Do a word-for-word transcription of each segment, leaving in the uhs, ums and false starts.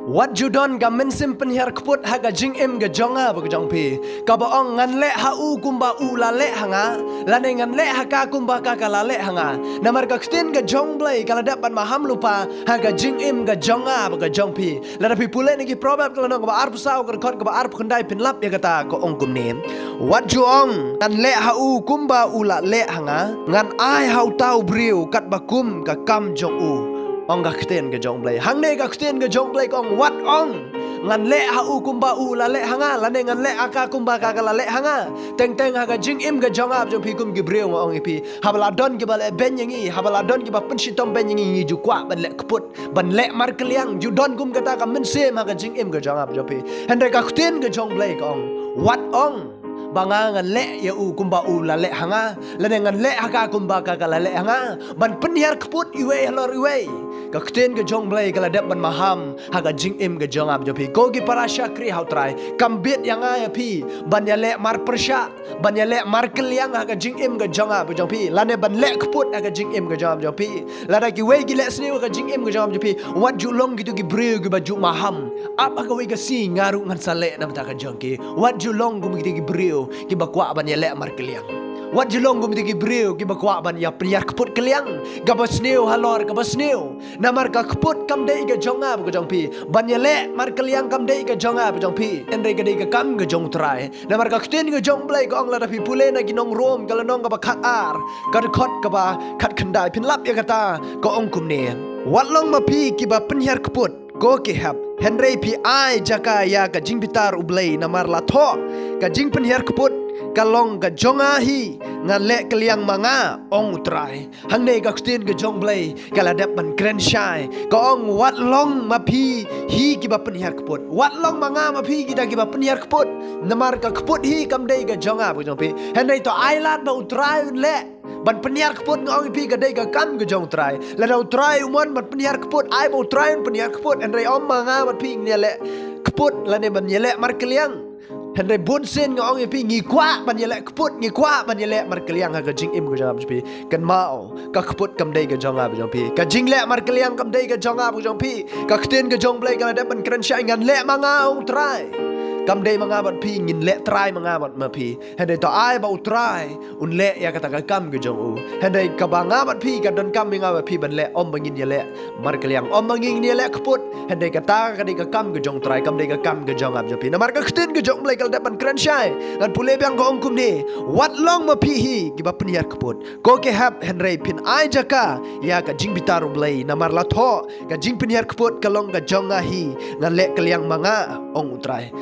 Wat ju don ka mynsiem pynhiar kput ha ka jingim ka jong nga bad ka jong phi, kaba ong ngan leh ha u kumba u la leh ha nga, lane ngan leh ha ka kumba ka ka la leh ha nga. Namar ka ktien ka jong Blei ka la dep ban maham lypa ha ka jingim ka jong nga bad ka jong phi. Lada phi pule na ki Proverb ka lynnong kaba arphew saw ka dkhot kaba arphew khyndai phin lap ïa kata ka ong kumne. Wat ju ong ngan leh ha u kumba u la leh ha nga, ngan ai ha uta u briew katba kum ka kam jong u. Ong ka ktien ka jong Blei. Hangne ka ktien ka jong Blei ka ong wat ong ngan leh ha u kumba u la leh ha nga, lane ngan leh ha ka kumba ka ka la leh ha nga. Teng teng ha ka jingim ka jong nga bad jong phi kum ki briew nga ong ïa phi, haba la don kiba leh beiñ ïa ngi, haba la don kiba pynshitom beiñ ïa ngi, ngi ju kwah ban leh kput, ban leh markylliang. Ju don kum kata ka mynsiem ha ka jingim ka jong nga bad jong phi. Hynrei ka ktien ka jong Blei ka ong wat ong ba nga ngan leh ïa u kumba u la leh ha nga, lane ngan leh ha ka kumba ka ka la leh ha nga, ban pynhiar kput iwei halor iwei. Ka ktien ka jong Blei ka la dep ban maham ha ka jingim ka jong nga bad jong phi. Ko ki para shakri ha u Trai, kam bit ïa nga ïa phi ban ïaleh marpyrshah, ban ïaleh markylliang ha ka jingim ka jong nga bad jong phi, lane ban leh kput ha ka jingim ka jong nga bad jong phi. Lada kiwei ki leh sniew ha ka jingim ka jong nga bad jong phi, wat ju long kito ki briew kiba ju maham, ap ha kawei ka sngi nga ruh ngan sa leh na bynta ka jong ki. Wat ju long kum kito ki briew kiba kwah ban ïaleh markylliang. Wat ju long kum kito ki briew kiba kwah ban ïa pynhiar kput kylliang, kaba sniew halor kaba sniew. Namar ka kput kam dei ka jong nga bad ka jong phi. Ban ïaleh markylliang kam dei ka jong nga bad ka jong phi, hynrei ka dei ka kam ka jong u Trai. Namar ka ktien ka jong Blei ka ong, lada phi pule na ki nong Rom ka lynnong kaba khat ar ka dkhot kaba khat khyndai phin lap ïa kata ka ong kumne. Wat long ma phi kiba pynhiar kput, ko ki hep, hynrei phi ai jaka ïa ka jingbitar u Blei, namar la thoh, ka jingpynhiar kput ka long ka jong nga hi, ngan leh kylliang ma nga, ong u Trai. Hangne ka ktien ka jong Blei ka la dep ban kren shai, ka ong wat long ma phi hi kiba pynhiar kput, wat long ma nga ma phi kita kiba pynhiar kput. Namar ka kput hi kam dei ka jong nga bad ka jong phi, hynrei to ai lad ba u Trai un leh. Ban pynhiar kput nga ong ïa phi ka dei ka kam ka jong u Trai. Lada u Trai u mon ban pynhiar kput, ai ba u Trai un pynhiar kput, hynrei ym ma nga bad phi ngin ïaleh kput lane ban ïaleh markylliang. Hynrei bun sien nga ong ïa phi ngi kwah ban ïaleh kput, ngi kwah ban ïaleh markylliang ha ka jingim ka jong nga bad jong phi. Kynmaw, ka kput kam dei ka jong nga bad jong phi. Ka jingleh markylliang kam dei ka jong nga bad jong phi. Ka ktien ka jong Blei ka la dep ban kren shai, ngan leh ma nga, ong u Trai. Kam dei ma nga bad phi ngin leh trai ma nga bad ma phi, hynrei to ai ba u Trai un leh ïa kata ka kam ka jong u. Hynrei kaba nga bad phi ka donkam ïa nga bad phi ban leh, ym ba ngin ïaleh markylliang, ym ba ngin ïaleh kput. Hynrei kata ka dei ka kam ka jong u Trai, kam dei ka kam ka jong nga bad jong phi. Namar ka ktien ka jong Blei ka la dep ban kren shai. Ngan pule biang ka ong kumne. Wat long ma phi hi kiba pynhiar kput, ko ki hep, hynrei phin ai jaka ïa ka jingbitar u Blei, namar la thoh, ka jingpynhiar kput ka long ka jong nga hi, ngan leh kylliang ma nga, ong u Trai.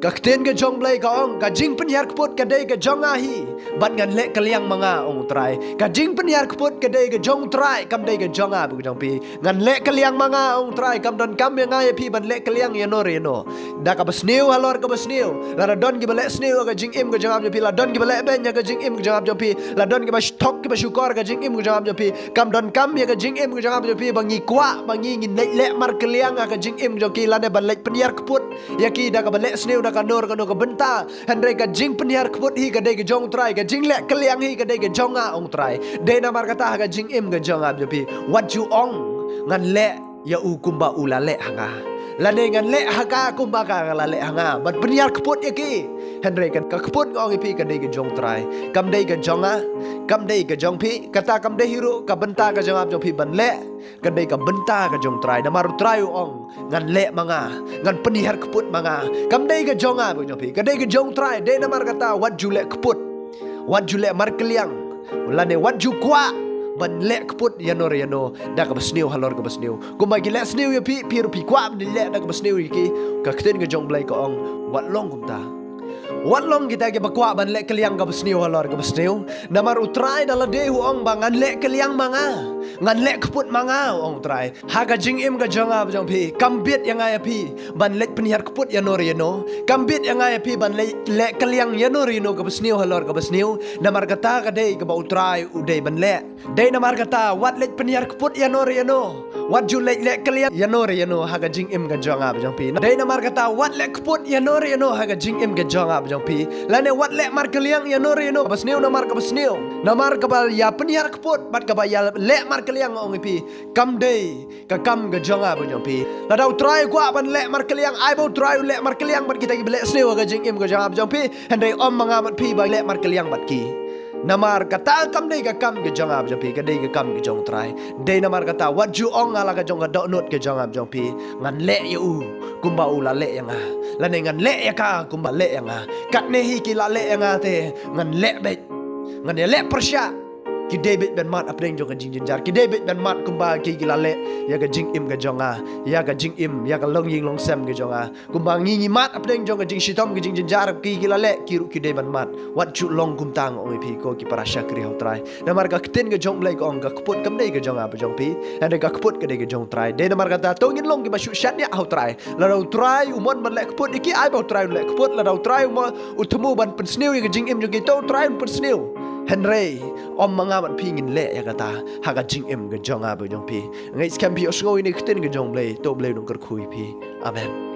Ka ktien ka jong Blei ka ong, ka jingpynhiar kput ka dei ka jong nga hi, bad ngan leh kylliang ma nga, ong u Trai. Ka jingpynhiar kput ka dei ka jong u Trai, kam dei ka jong nga bad ka jong phi. Ngan leh kylliang ma nga, ong u Trai, kam donkam ïa nga ïa phi ban leh kylliang ïano re ïano. Da kaba sniew halor kaba sniew. Lada don kiba leh sniew ha ka jingim ka jong nga bad jong phi, la don kiba leh beiñ ha ka jingim ka jong nga bad jong phi, la don kiba sh- thok kiba shukor ha ka jingim ka jong nga bad jong phi, kam donkam ïa ka jingim ka jong nga bad jong phi ba ngi kwah ba ngi ngin leh, leh markylliang ha ka jingim ka jong ki, lane ban leh pynhiar kput ïa ki da kaba leh sniew da kano kano ka bynta. Hynrei ka jingpynhiar kput hi ka dei ka jong u Trai, ka jingleh kylliang hi ka dei ka jong nga, ong u Trai. Dei namar kata ha ka jingim ka jong nga bad jong phi, wat ju ong ngan leh ïa u kumba u la leh ha nga, lane ngan leh ha ka kumba ka la leh ha nga, ban pynhiar kput ïa ki. Hynrei ka kput nga ong ïa phi ka dei ka jong u Trai, kam dei ka jong nga, kam dei ka jong phi. Kata kam dei hi ruh ka bynta ka jong nga bad jong phi ban leh, ka dei ka bynta ka jong u Trai. Namar u Trai u ong ngan leh ma nga, ngan pynhiar kput ma nga. Kam dei ka jong nga bad jong phi, ka dei ka jong u Trai. Dei namar kata wat ju leh kput, wat ju leh markylliang, lane wat ju kwah ban leh kput ïano re ïano da kaba sniew halor kaba sniew. Kumba ki leh sniew ïa phi, phi ruh phi kwah ban leh da kaba sniew ïa ki. Ka ktien ka jong Blei ka ong wat long kumta. Wat long kita kiba kwah ban leh kylliang kaba sniew halor kaba sniew. Namar u Trai da lade u ong ba ngan leh kylliang ma nga, ngan leh kput ma nga, ong u Trai. Ha ka jingim ka jong nga bad jong phi, kam bit ïa nga ïa phi ban leh pynhiar kput ïano re ïano. Kam bit ïa nga ïa phi ban leh, leh kylliang ïano re ïano kaba sniew halor kaba sniew. Namar kata ka dei kaba u Trai u dei ban leh. Dei namar kata wat leh pynhiar kput ïano re ïano, wat ju leh, leh kylliang ïano re ïano ha ka jingim ka jong nga bad jong phi. Dei namar kata wat leh kput ïano re ïano ha ka jingim ka jong nga bad jong phi. Lane wat leh markylliang ïa no re no ba sniew namar kaba sniew, namar kaba ïa pynïar kput bad kaba ïa leh markylliang, nga ong ïa phi, kam dei ka kam ka jong nga bad jong phi. Lada U Trai u kwah ban leh markylliang, ai ba U Trai u leh markylliang bad kita kiba leh sniew ha ka jingim ka jong nga bad jong phi. Hynrei ym ma nga bad phi ba leh markylliang bad ki. Namar kata kam dei ka kam ka jong nga bad jong phi, ka dei ka kam ka jong U Trai. Dei namar kata wat ju ong nga la ka jong ka dohnud ka jong nga bad jong phi, ngan leh ïa u kumba u la leh ïa nga, lane ngan leh ïa ka kumba leh ïa nga. Katne hi ki la leh ïa nga te ngan leh beit, ngan ïa leh pyrshah. Ki dei beit ban mad hapdeng jong ka jingjynjar, ki dei beit ban mad kumba ki, ki la leh ïa ka jingim ka jong nga, ïa ka jingim, ïa ka longïing longsem ka jong nga. Kumba ngi ngi mad hapdeng jong ka jingshitom ka jingjynjar, ki, ki la leh, ki ruh ki dei ban mad. Wat ju long kumta, nga ong ïa phi ko ki para shakri ha U Trai. Namar ka ktien ka jong U Blei ka ong ka kput kam dei ka jong nga bad jong phi, hynrei ka kput ka dei ka jong U Trai. Dei namar kata to ngin long kiba shu shaniah ha U Trai. Lada U Trai u mon ban leh kput ïa ki, ai ba U Trai un leh kput. Lada U Trai u mon, u thmu ban pynsniew ïa ka jingim jong ki, to U Trai un pynsniew. Hynrei ym ma nga bad phi ngin leh ïa kata ha ka jingim ka jong nga bad jong phi. Nga ngeit skhem phi ïohsngew ïa kane ka ktien ka jong U Blei, to U Blei un kyrkhu ïa phi. Amen.